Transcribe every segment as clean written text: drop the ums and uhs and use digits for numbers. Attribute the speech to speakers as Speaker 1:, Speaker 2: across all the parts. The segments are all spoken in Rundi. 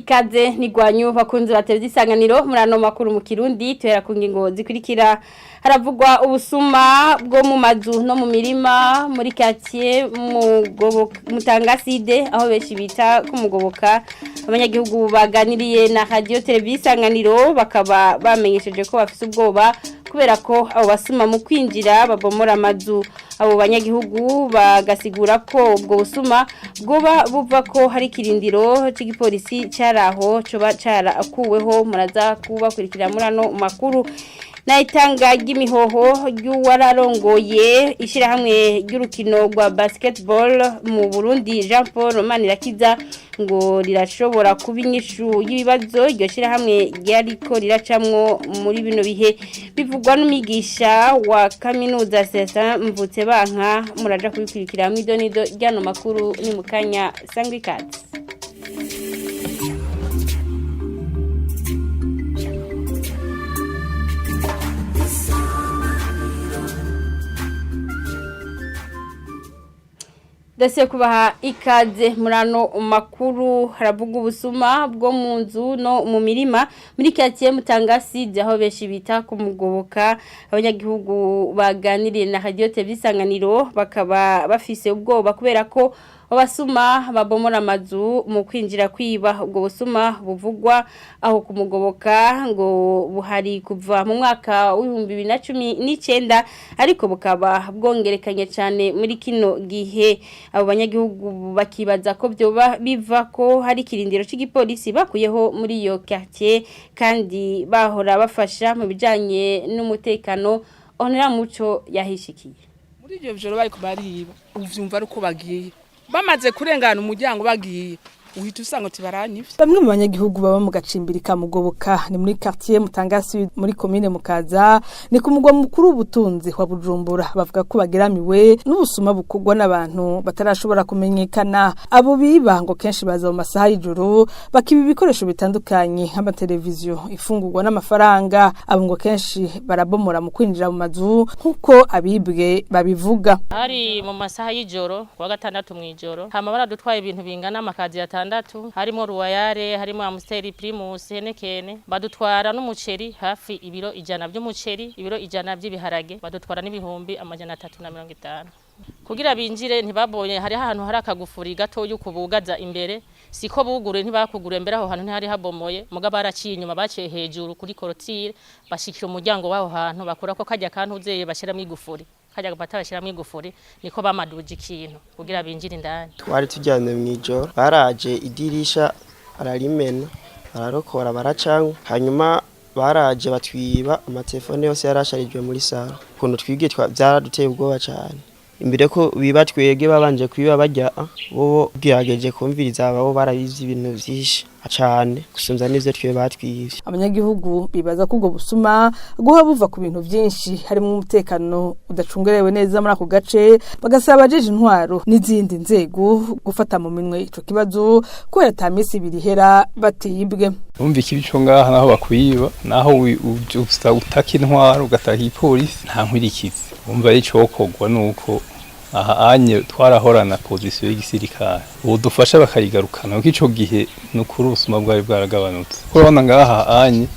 Speaker 1: Ikaze nigwanyu bakunzi ba televiziyo Isanganiro muri ano makuru mu Kirundi tuhera ku ngingo zikurikira. Haravugwa ubusuma bwo mu mazu no mu mirima muri quartier Mutangaside, aho benshi bita kumugoboka. Abanyagihugu baganiriye na radio televiziyo Isanganiro bakaba bamenyesheje ko bafise ubwoba kubera ko abo basuma mu kwinjira babomora amazu. Abo banyagihugu bagasigura ko ubwo busuma bwoba buva ko hari ikirindiro c'igipolisi caraho coba carakuweho. Muraza kubakurikira muri ano makuru. Na itanga ry'imihoho ry'uwararongoye ishyirahamwe ry'urukino rwa basketball mu Burundi, Jean Paul Manirakiza, ngo rirashobora kuba inyishu y'ibibazo iryo shyirahamwe ryariko riracamwo muri bino bihe, bivugwa n'umwigisha wa kaminuza Cesar Mvutsebanka. Muraja kubikurikira mu idonido ry'ano makuru ni mu kanya. Sangwa ikaze. Dasiye kubaha ikaze murano makuru. Haravuga ubusuma bwo mu nzu no mu mirima muri quartier Mutangasi, aho benshi bita kumugoboka. Abanyagihugu baganiriye na radio TV Isanganiro bakaba bafise ubwoba kubera ko abasuma babomora amazu mu kwinjira kwiba. Ubwo busuma buvugwa aho kumugoboka ngo buhari kuva mu mwaka w'2019, ariko bukaba bwongerekanye cyane muri kino gihe. Abo banyagihugu bakibaza ko byoba biva ko hari ikirindiro cy'igipolisi bakuyeho muri iyo quartier kandi bahora bafasha mu bijanye n'umutekano. Onera Muco yahishikiye.
Speaker 2: Muri iryo joro bariko bariba, uvyumva ari uko bagiye, bamaze kurengana umuryango bagiye, uhita usanga uti baranyivye.
Speaker 3: Bamwe mu banyagihugu baba mu gacimbiri ka Mugoboka, ni muri quartier Mutangasi, muri komine Mukaza, ni ku mugwa mukuru w'ubutunzi wa Bujumbura, bavuga ko bageramiwe n'ubusuma bukorwa n'abantu batarashobora kumenyekana. Abo biba ngo kenshi baza mu masaha y'ijoro, bakiba ibikoresho bitandukanye nk'amateleviziyo, ifungurwa n'amafaranga. Abo ngo kenshi barabomora mu kwinjira mu mazu, nk'uko abibwe babivuga.
Speaker 4: Hari mu masaha y'ijoro kuwa gatandatu mw'ijoro, hama baradutwaye ibintu bingana amakazi 6, harimo Ruwayare, harimo Amstel, Primus, Heineken. Badutwara n'umuceri, hafi ibiro 100 by'umuceri, ibiro 100 by'ibiharage, badutwara n'ibihumbi 350. Kugira binjire ntibabonye, hari ahantu hari akagufuri gato yukubugaza imbere, siko bugure ntibakugure mbere, aho hantu ntihari habomoye, muga baraciye inyuma, baciye hejuru kuri clôture, bashikira umuryango w'aho hantu, bakura ko kajya kantuzeye bashiramwo igufuri, kajya gapata bashiramwo igufuri, niko bamaduje ikintu kugira binjire indani.
Speaker 5: Twari turyamye mw'ijoro, baraje idirisha ararimena, bararokora, baracanywa. Hanyuma baraje batwiba amatelefone yose yarasharijwe muri saro. Ukuntu twibwe vyaraduteye ubwoba cane. Imbere ko biba twebwe, babanje kwiba barya bobo. Gerageje kumviriza, abo barabizi ibintu vyinshi cane gusumvya n'ivyo twe batwivye.
Speaker 3: Abanyagihugu bibaza ko ubwo busuma guha buva ku bintu byinshi, harimo umutekano udacungerewe neza muri ako gace, bagasaba abajeje intwaro n'izindi nzego gufata mu minwe ico kibazo, kubera ata minsi 2 ihera batibwe.
Speaker 6: Umva, ikibi co ngaha, naho bakwiba, naho utaka intwaro, ugataka ipolisi, nta nkwirikizi. Umva, ari icokorwa nuko aha anye twarahorana position y'igisirikare, ubu dufasha bakayigarukana, kuko ico gihe nukuri ubusuma bwari bwaragabanutse. Kuko urabona ngaha anye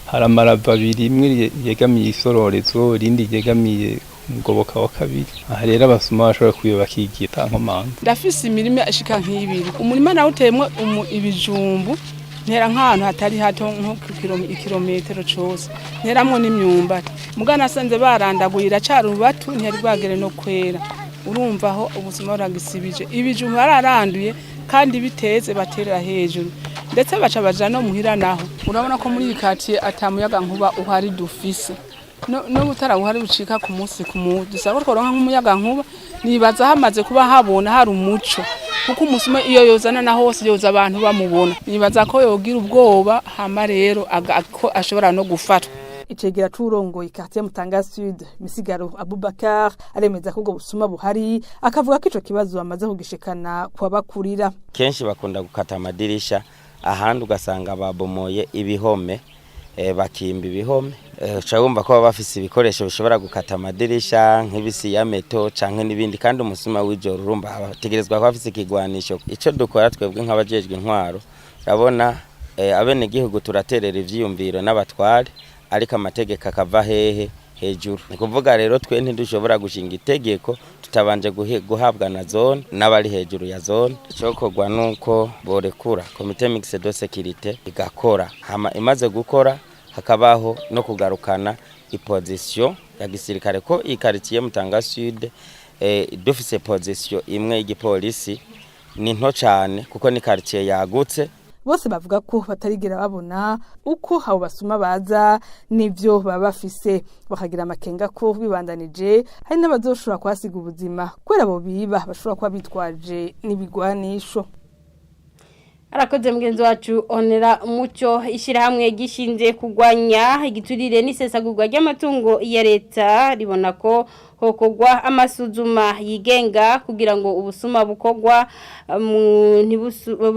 Speaker 6: hari amarava abiri, imwe yegamiye isororezo, irindi ryegamiye umugoboka wa kabiri. Aha rero abasuma bashobora kwiba bakigira ata nkomanga.
Speaker 2: Ndafise imirima ishika nk'ibiri. Umurima nawe uteyemwo ibijumbu, ntera nk'ahantu hatari hato, nko ikirometero cose, nteramwo n'imyumbati. Muga nasanze barandaguye, iracari urubatu, ntiyari bwagere no kwera. Urumva aho ubuzima buragisibije. Ibijumbu bararanduye kandi biteze, baterera hejuru, ndetse baca baja no muhira. Naho urabona ko muri iyi katiye ata muyaga nkuba uhari dufise, n'ubutara buhari bucika ku munsi ku munsi. Dusaba ko tworonka nk'umuyaga nkuba. Nibaza hamaze kuba habona hari umuco, kuko umusuma iyo yozana na hose yoza abantu bamubona, nibaza ko yogira ubwoba, hama rero ko ashobora no gufatwa.
Speaker 3: Icegera c'uwurongoye quartier Mutanga Sud, Misigaro Abubakar, aremeza ko ubwo busuma buhari, akavuga ko ico kibazo bamaze kugishikana kwa bakurira.
Speaker 7: Kenshi bakunda gukata amadirisha, ahandi ugasanga babomoye ibihome, bakimba ibihome. Uca wumva ko baba bafise ibikoresho bishobora gukata amadirisha nk'ibisiyameto canke n'ibindi. Kandi umusuma w'ijoro, urumva ategerezwa kuba afise ikigwanisho. Ico dukora twebwe nk'abajejwe intwaro, urabona Abenegihugu turaterera ivyiyumviro n'abatware, ariko amategeko akava hehe? Hejuru. Ni kuvuga rero twe ntidushobora gushinga itegeko tutabanje guhabwa na zone n'abari hejuru ya zone. Icokorwa nuko borekura comité mixte de sécurité igakora, hama imaze gukora hakabaho no kugarukana i position ya gisirikare, ko iyi quartier Mutanga Sud dufise position imwe y'igipolisi ni nto cane, kuko ni quartier yagutse.
Speaker 3: Bose bavuga ko batarigera babona uko abo basuma baza n'ivyo baba bafise, bakagira amakenga ko bibandanije hari n'abazoshobora kuhasiga ubuzima kubera abo biba bashobora kuba bitwaje n'ibigwanisho.
Speaker 1: Arakoze mugenzi wacu Onera Mucyo. Ishyirahamwe gishinze kurwanya igiturire n'isesagurwa ry'amatungo ya leta ribona ko hokogwa amasuzuma yigenga kugira ngo ubusuma bukogwa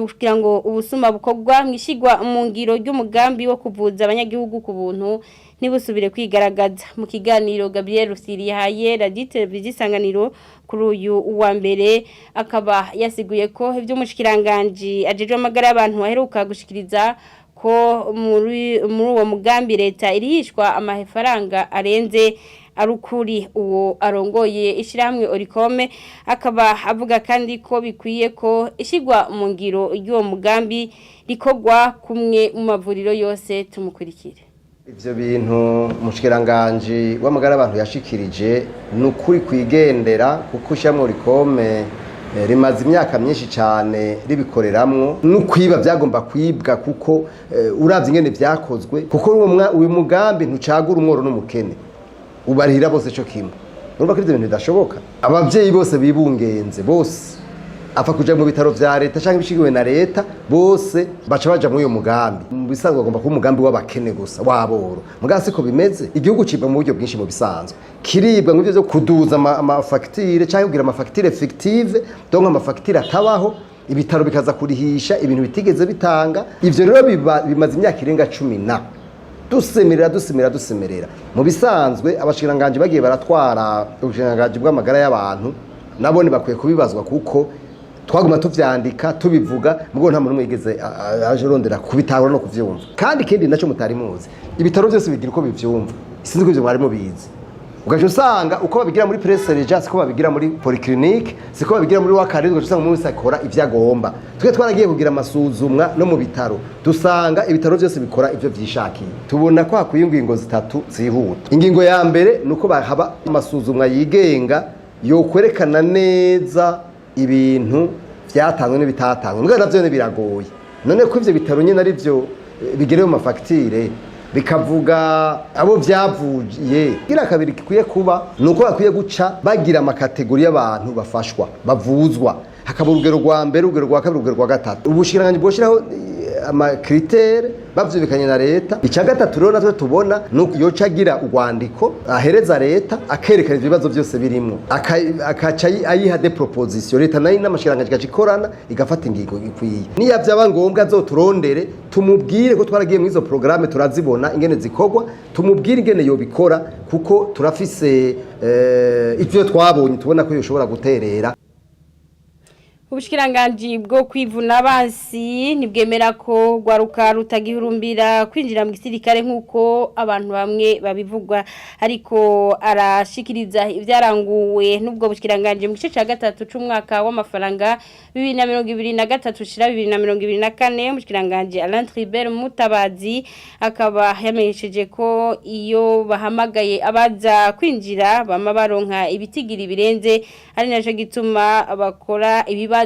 Speaker 1: kugira ngo ubusuma bukogwa mwishigwa mu ngiro ry'umugambi wo kuvuza abanyagihugu ku buntu ntibusubire kwigaragaza. Mu kiganiro Gabriel Rusiri yahaye Radio Televiziyo Isanganiro kuri uyu wa mbere, akaba yasiguye ko iby'umushikiranganje ajejwe amagara y'abantu aheruka gushikiriza ko muri uwo mugambi leta irihishwa amafaranga arenze ari ukuri. Uwo arongoye ishyirahamwe Orikome akaba avuga kandi ko bikwiye ko ishyirwa mu ngiro ry'uwo mugambi rikorwa kumwe mu mavuriro yose. Tumukurikire.
Speaker 8: Ivyo bintu umushikiranganji w'amagara y'abantu yashikirije ni ukuri kwigendera, kuko ishyirahamwe Orikome rimaze imyaka myinshi cyane ribikoreramwo. N'ukwiba byagomba kwibwa, kuko uravye ingene vyakozwe, kuko uyu mugambi ntucagura umworo n'umukene, ubarihira bose co kimwe. Urumva ko ivyo bintu bidashoboka. Abavyeyi bose bibungenze bose apfa kuja mu bitaro vya leta canke ibishigiwe na leta, bose baca baja muri uyo mugambi. Mu bisanzwe bagomba kuba umugambi w'abakene gusa, w'aboro. Mugabo siko bimeze. Igihugu cibwa mu buryo bwinshi. Mu bisanzwe kiribwa mu byo kuduza amafagitire canke kugira amafagitire fictive, donc amafagitire atabaho, ibitaro bikaza kurihisha ibintu bitigeze bitanga. Ivyo rero bimaze imyaka irenga 10 na dusemerera, dusemerera, dusemerera. Mu bisanzwe abashikiranganji bagiye baratwara ubushikiranganji bw'amagara y'abantu nabone bakwiye kubibazwa, kuko twaguma tuvyandika, tubivuga, mugo nta muntu umwe yigeze aje rondera kubitahura no kuvyumva. Kandi ikindi naco mutari muzi, ibitaro byose bigira uko bivyumva. Sinzi ko ivyo mwari mubizi. Ugaca usanga uko babigira muri Prince siko babigira muri polyclinique, siko babigira muri wakare. Ugaca usanga umuntu wese akora ivyo agomba. Twe twaragiye kugira amasuzumwa no mu bitaro, dusanga ibitaro byose bikora ivyo vyishakiye. Tubona ko hakwiye ingingo zitatu zihuta. Ingingo ya mbere ni uko bahaba amasuzumwa yigenga yokwerekana neza ibintu vyatanzwe n'ibitatanzwe. Mbwa navyo nyene biragoye. None ko ivyo bitaro nyene ari vyo bigerewe mu mafagitire, bikavuga abo vyavuye. Gira kabiri kikwiye kuba ni uko bakwiye guca bagira amakategori y'abantu bafashwa, bavuzwa, hakaba urugero rwa mbere, urugero rwa kabiri, urugero rwa gatatu. Ubushikiranganji bwoshiraho ama critères bavyumvikanye na leta. Icya gatatu rero natwe tubona ni uko yoca agira urwandiko ahereza leta, akerekana ivyo bibazo byose birimwo, akaca ayiha des propositions. Leta nayo n'amashikiranganji igaca ikorana, igafata ingingo ikwiye. Niya vyaba ngombwa azoturondere, tumubwire ko twaragiye muri izo programme, turazibona ingene zikorwa, tumubwire ingene yobikora, kuko turafise ivyo twabonye, tubona ko yoshobora guterera.
Speaker 1: Ubushikiranganji bwo kwivuna abansi ntibwemera ko rwaruka rutagihurumbira kwinjira mu gisirikare nk'uko abantu bamwe babivugwa, ariko arashikiriza ibyaranguwe n'ubwo bushikiranganji mu gice cya gatatu c'umwaka w'amafaranga 2023 shira 2024. Umushikiranganji Alain Tribert Mutabazi akaba yamenyesheje ko iyo bahamagaye abaza kwinjira bama baronka ibitigiri birenze, ari naco gituma bakora ibibazo.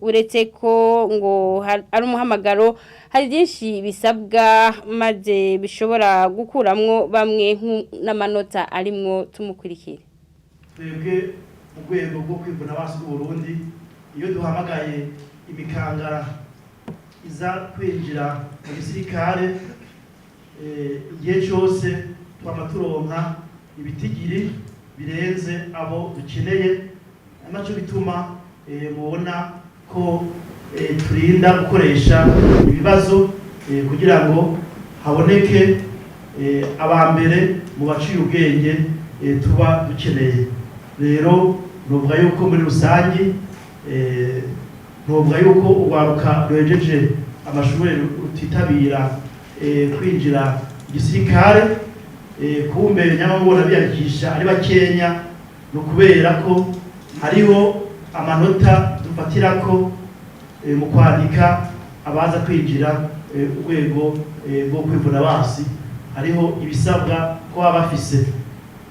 Speaker 1: Uretse ko ngo ari umuhamagaro, hari byinshi bisabwa maze bishobora gukuramwo bamwe n'amanota arimwo. Tumukurikire.
Speaker 9: Twebwe mu rwego rwo kwivuna abansi b'u Burundi, iyo duhamagaye imikangara iza kwinjira mu gisirikare, igihe cyose twama turonka ibitigiri birenze abo dukeneye. Ari naco bituma mubona ko turinda gukoresha ibibazo kugira ngo haboneke aba mbere mu baciye ubwenge tuba dukeneye. Rero novuga yuko muri rusangi, novuga yuko urwaruka ruhejeje amashuri rutitabira kwinjira igisirikare. Kumbe nyamubona biyandikisha ari bakenya ni ukubera ko hariho amanota dufatirako mu kwandika abaza kwinjira urwego rwo kwivuna abansi. Hariho ibisabwa ko baba bafise,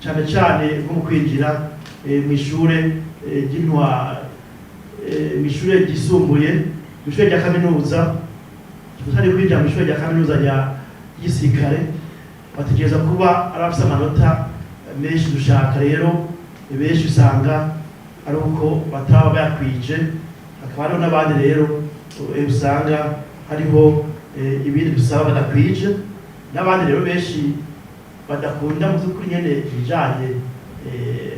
Speaker 9: cane cane nko mu kwinjira mw'ishure ry'intwa, mw'ishure ryisumbuye, mw'ishure rya kaminuza. Tutari kwinjira mw'ishure rya kaminuza rya gisirikare, bategereza kuba ari abafise amanota menshi. Dushaka rero benshi usanga ari uko bataba bayakwije, hakaba hariho n'abandi rero usanga hariho ibindi dusaba badakwije, n'abandi rero benshi badakunda mu by'ukuri nyene ibijanye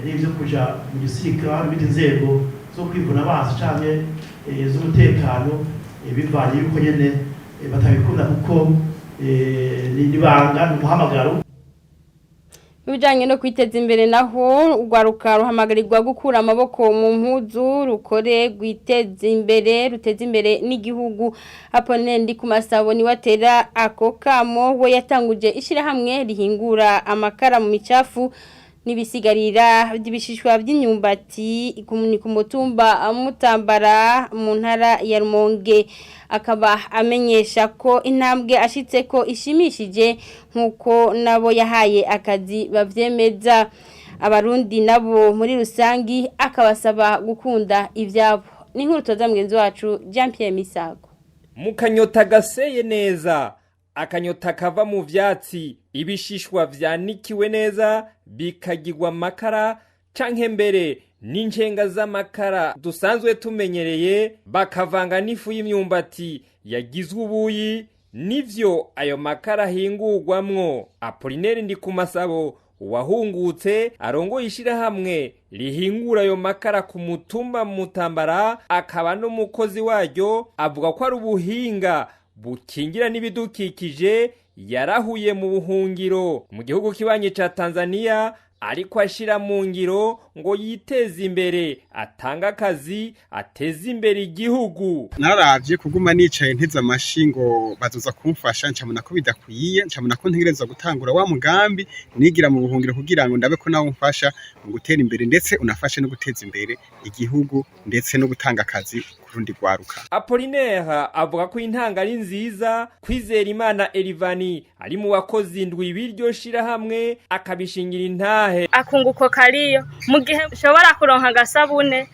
Speaker 9: n'ivyo kuja mu gisirikare, n'ibindi nzego zo kwivuna amazi canke z'umutekano, bivanye yuko nyene batabikunda kuko ni ibanga, ni umuhamagaro.
Speaker 1: Ibijanye no kwiteza imbere naho, urwaruka ruhamagarirwa gukura amaboko mu mpuzu, rukore rwiteze imbere, ruteze imbere n'igihugu. Apone ndi ku masabo ni watera ako kamo. We yatanguje ishirahamwe rihingura amakara mu micafu n'ibisigarira by'ibishishwa by'imyumbati ku mutumba Mutambara mu ntara ya Rumonge. Akaba amenyesha ko intambwe ashitse ko ishimishije, nk'uko nabo yahaye akazi bavyemeza. Abarundi nabo muri rusangi akabasaba gukunda ivyabo. Ni inkuru tuza mugenzi wacu Jean Pierre Misago.
Speaker 10: Mukanyota gaseye neza, akanyota kava mu vyatsi, ibishishwa vyanikiwe neza bikagirwa amakara, canke mbere n'incenga z'amakara dusanzwe tumenyereye, bakavanga n'ifu y'imyumbati yagizwe ubuyi, nivyo ayo makara ahingurwamwo. Apolineri Ndikumasabo wahungutse arongoye ishirahamwe rihingura ayo makara ku mutumba Mutambara, akaba n'umukozi waryo, avuga ko ari ubuhinga bukingira n'ibidukikije yarahuye mu buhungiro mu gihugu kibanyi ca Tanzania, ariko ashira mu ngiro ngo yiteze imbere, atange akazi, ateze imbere igihugu.
Speaker 11: Naravye kuguma nicaye nteze amashi ngo bazoza kumfasha, ncabona ko bidakwiye, ncabona ko ntegerezwa gutangura wa mugambi nigira mu buhungiro kugira ngo ndabe ko nawe umfasha mu gutera imbere, ndetse unafashe no guteza imbere igihugu, ndetse no gutanga akazi ku rundi rwaruka.
Speaker 10: Apollinaire avuga ko intanga ari nziza. Kwizera Imana Erivani ari mu bakozi indwi b'iryo shirahamwe, akabishingira intahe.
Speaker 12: Akunguko kariyo mu gihe nshobora kuronka agasabune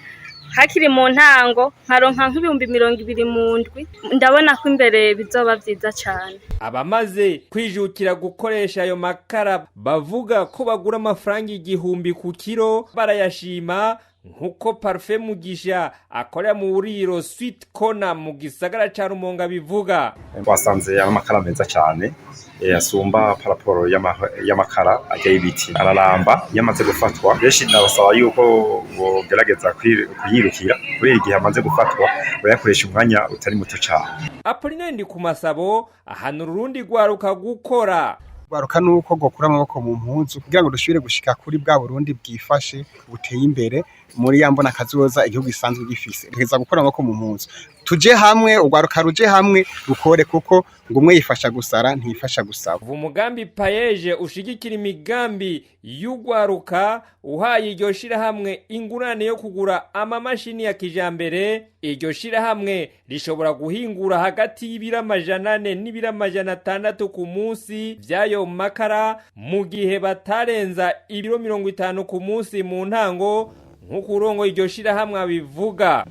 Speaker 12: hakiri mu ntango, nkaronka nk'20,000 mu ndwi, ndabona ko imbere bizoba vyiza cane.
Speaker 10: Abamaze kwijukira gukoresha ayo makara bavuga ko bagura amafaranga 1000 ku kiro, barayashima, nkuko Parfait Mugisha akorera mu buriro Sweet Corner mu gisagara ca Rumonge bivuga.
Speaker 13: Twasanze amakara meza cyane, asumba paraporo y'amakara ajya y'ibiti, araramba iyo amaze gufatwa. Benshi nabasaba yuko bogerageza kuyirukira, kubera igihe amaze gufatwa bayakoresha umwanya utari muto cyane.
Speaker 10: Apollinaire Ndikumasabo ahanura urundi rwaruka gukora.
Speaker 11: Rwaruka nuko gukura amaboko mu mpuzu kugira ngo dushobore gushika kuri bwa Burundi bwifashe, buteye imbere muri ya mbona kazoza igihugu gisanzwe gifise. Dutegerezwa gukura amaboko mu mpuzu, tuje hamwe, urwaruka ruje hamwe rukore, kuko ngo umwe yifasha gusara ntiyifasha gusaba.
Speaker 10: Ubu umugambi Payeje ushigikira imigambi y'urwaruka uhaye iryo shirahamwe ingurane yo kugura amamashini ya kijambere. Iryo shirahamwe rishobora guhingura hagati y'ibiro 400 n'ibiro 600 ku munsi vy'ayo makara, mu gihe batarenza ibiro 50 ku munsi mu ntango, nk'uko urongoye iryo shirahamwe abivuga.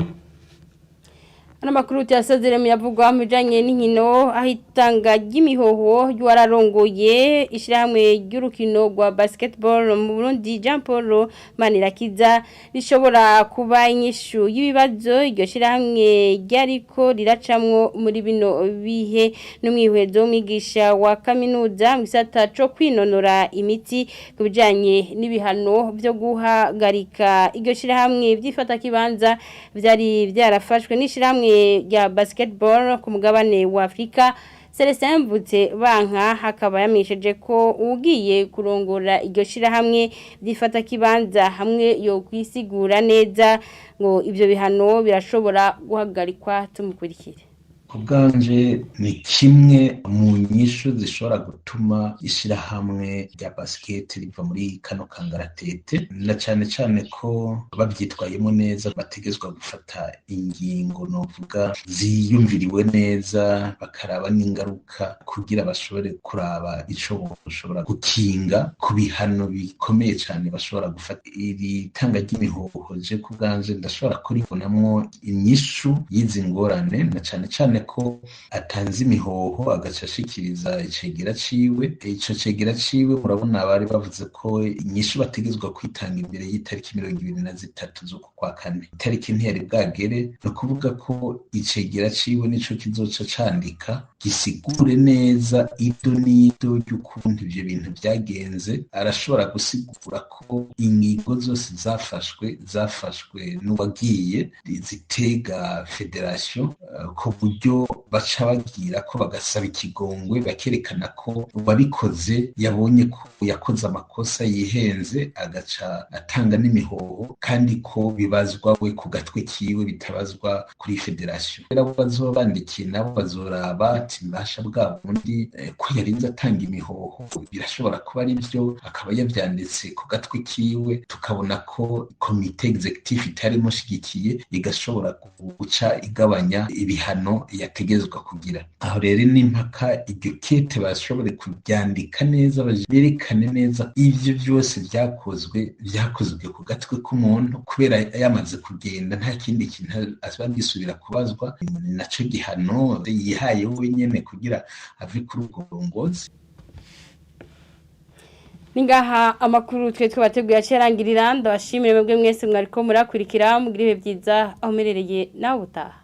Speaker 1: Ano makuru tuyasozere mu yavugwa mu bijanye n'inkino, aho itanga ry'imihoho ry'uwararongoye ishirahamwe ry'urukino rwa basketball mu Burundi Jean Paul Manirakiza rishobora kuba inyishu y'ibibazo iryo shirahamwe ryariko riracamwo muri bino bihe. N'umwihwezo w'umwigisha wa kaminuza mu gisata co kwinonora imitsi ku bijanye n'ibihano vyo guhagarika iryo shirahamwe vy'ifatakibanza vyari vyarafashwe n'ishirahamwe rya basketball ku mugabane wa Afrika. Celestin Mvutse Banka hakaba yamenyesheje ko ugiye kurongora iryo shirahamwe ryifata kibanza hamwe yo kwisigura neza, ngo ivyo bihano birashobora guhagarikwa. Tumukurikire.
Speaker 14: Ku bwanje ni kimwe mu nyishu zishobora gutuma ishirahamwe rya basket riva muri kano kangaratete, na cane cane ko bavyitwayemo neza bategezwa gufata ingingo novuga ziyumviriwe neza, bakaraba n'ingaruka kugira bashobore kuraba ico bashobora gukinga ku bihano bikomeye cane bashobora gufata. Iri tanga ry'imihoho je ku bwanje ndashobora kuribonamwo inyishu y'izi ngorane, na cane cane ko atanze imihoho agaca ashikiriza icegera ciwe. Ico cegera ciwe murabona bari bavuze ko inyishu bategezwa kwitanga imbere y'itariki 23 z'uku kwa kane. Itariki ntiyari bwagere, ni ukuvuga ko icegera ciwe nico kizoca candika gisigure neza ido n'ido ry'ukuntu ivyo bintu vyagenze. Arashobora gusigura ko ingingo zose zafashwe zafashwe n'uwagiye zitega federation, ku buryo baca bagira ko bagasaba ikigongwe, bakerekana ko uwabikoze yabonye ko yakoze amakosa yihenze, agaca atanga n'imihoho, kandi ko bibazwa we ku gatwe kiwe, bitabazwa kuri federation. Rero abo bazoba bandikiye nabo bazoraba ati mbasha bwa bundi ko yarinze atanga imihoho, birashobora kuba ari byo, akaba yavyanditse ku gatwe kiwe, tukabona ko komite executive itari imushigikiye, igashobora guca igabanya ibihano yategezwa kugira. Aho rero ni impaka iryo kete bashobore kuryandika neza, berekane neza ivyo byose vyakozwe vyakozwe ku gatwe k'umuntu, kubera yamaze kugenda nta kindi kintu azoba gisubira kubazwa, ni naco gihano yihaye wenyene kugira ave kuri ubwo burongozi.
Speaker 1: Ningaha amakuru twe twabateguye acerangirira. Ndabashimire mwebwe mwese mwariko murakurikira, mugira ibihe byiza aho muherereye nawe utaha.